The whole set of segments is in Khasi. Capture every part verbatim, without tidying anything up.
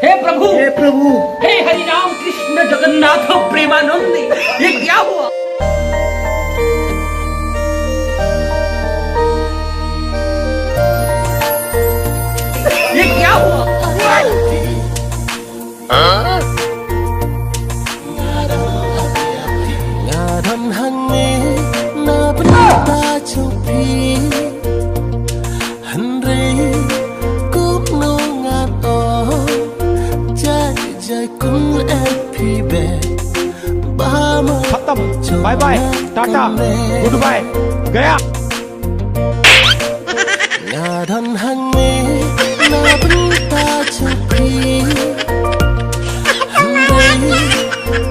हे प्रभु, हे प्रभु। हे हरि राम कृष्ण जगन्नाथ प्रेमानंद, ये क्या हुआ? ये क्या हुआ? Nga don hangne na bynta jong phi, hynrei kumno ngan ong, jai jai kong eh phi beh. Ba ma खत्म। Bye bye, tata, goodbye, गया। Nga don hangne na bynta jong phi, hynrei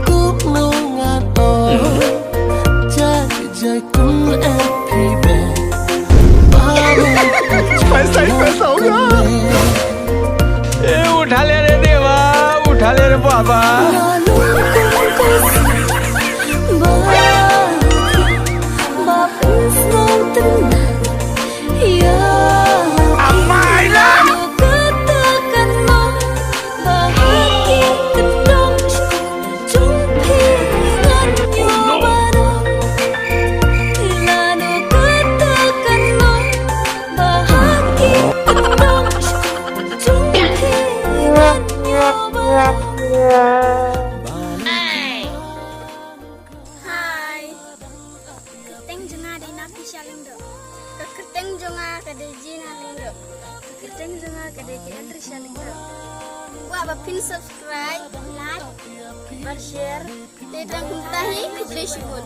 kumno ngan ong, jai jai kong eh phi beh. Ba ma पैसा ही पैसा होगा। ए, उठा ले रे देवा, उठा ले रे बाबा। Hi. Ka kyrteng jong nga dei Napisha Lyngdoh. Ka kyrteng jong nga ka dei Jina Lyngdoh. Ka kyrteng jong nga ka dei K N Trisha Lyngdoh. Kwah ba phin subscribe, like, bad share. Te tang kumta hi, khublei shibun.